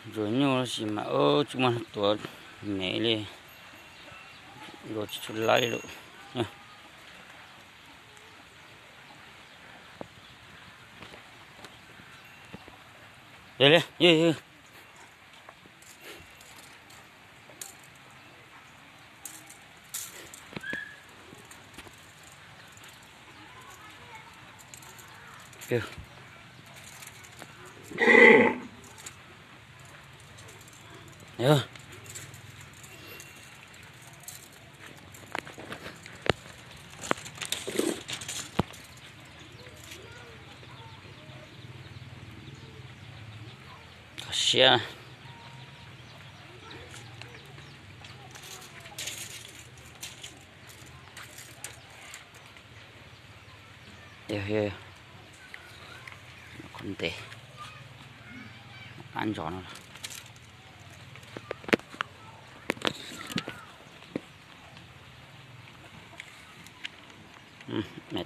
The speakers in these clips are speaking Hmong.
Ntsuag nyuj tab sis mas tsis muaj tuav me li, ntsuag tsis tshua laib lawm. Txog siab. Qhov ntev, qab ntsos no.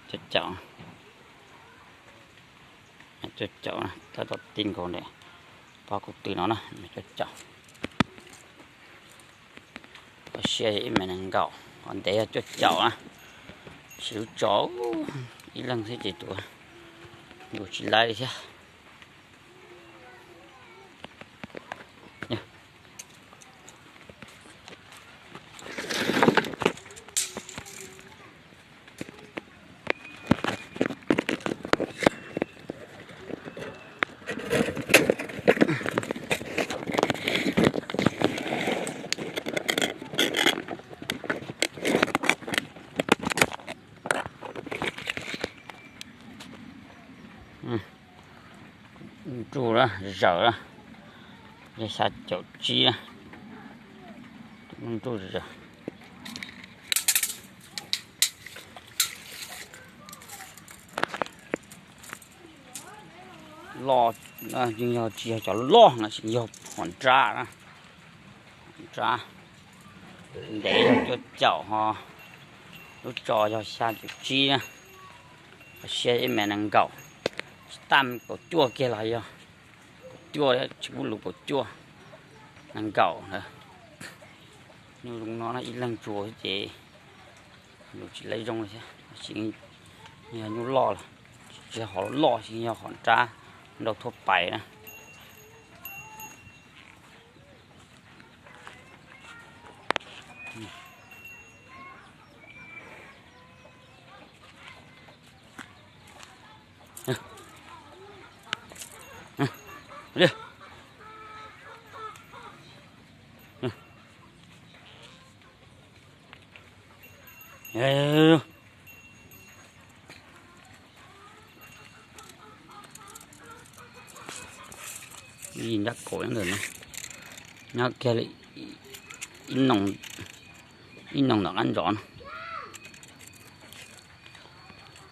Cuaj caum, cuaj caum, tab tom ti nkaus ntawm pob kub twm no na, cuaj caum. Koj siab ib mev nees nkaum, qhov ntev yog cuaj caum na. Siv lub tso ib leeg thiab ces tuav, yuav tsis laib li thiab. Nruj zawm, yog xya caum tsib, nruj zawm. Loj, yeej yog tsis yog cov loj no, tsis yog hom nrab na. Nrab ntev yog cuaj caum ho, lub tso yog xya caum tsib na. Koj siab ib mev nees nkaum, tsis tas kaum cuaj kiag los yog kaum cuaj, tsis pub luv kaum cuaj, nees nkaum lawm. Nyuj zoo no ib leeg tsuas ces yus tsis laib zoo li thiab, tab sis yog nyuj loj lawm, tsis yog hom loj, tsis yog hom nrab nrau thuaj pais na. Ib nrab kaum ntawm no, nyob kiag li ib noo tom qab ntsos no.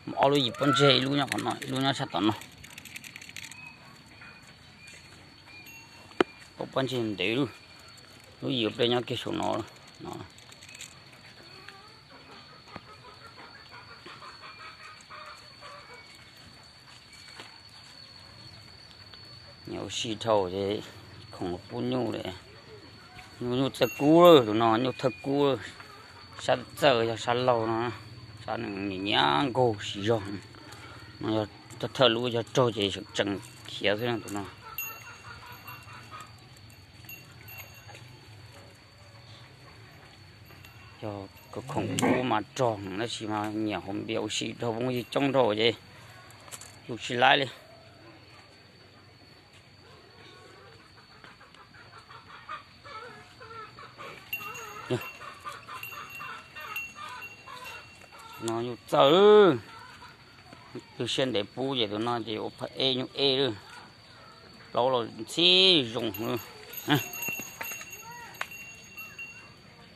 Muaj ob lub yim pob ntseg, ib lub nyob qhov no, ib lub nyob sab tom no. Pob ntseg ntev lub, lub yim pliaj nyob kiag saum no no. Nyiam ua si dhau ces khoom pub nyuj li. Nyuj, nyuj txawj kub lawm, tus no nyuj thawj kub. Sab txawj yog sab laug no, sab nws nyiam nyiam nkaug siv zog. No yog thawj lub, yog raug ces tseem khiav xwb tus no. Yog khoom kub mas rog tab sis mas nyiam haus npias ua si dhau, poob yig coob dhau ces yus tsis laib li. No nyuj txawj, twb siab ntev pub ces tus no ces ua pha ej nyuj ej lawm. Plaub los ntxhib zoo lawm.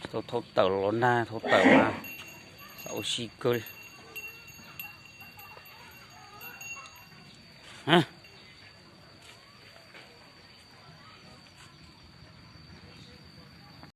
Tau thau tawm los nag, thau tawm mas xav ua si kawg li.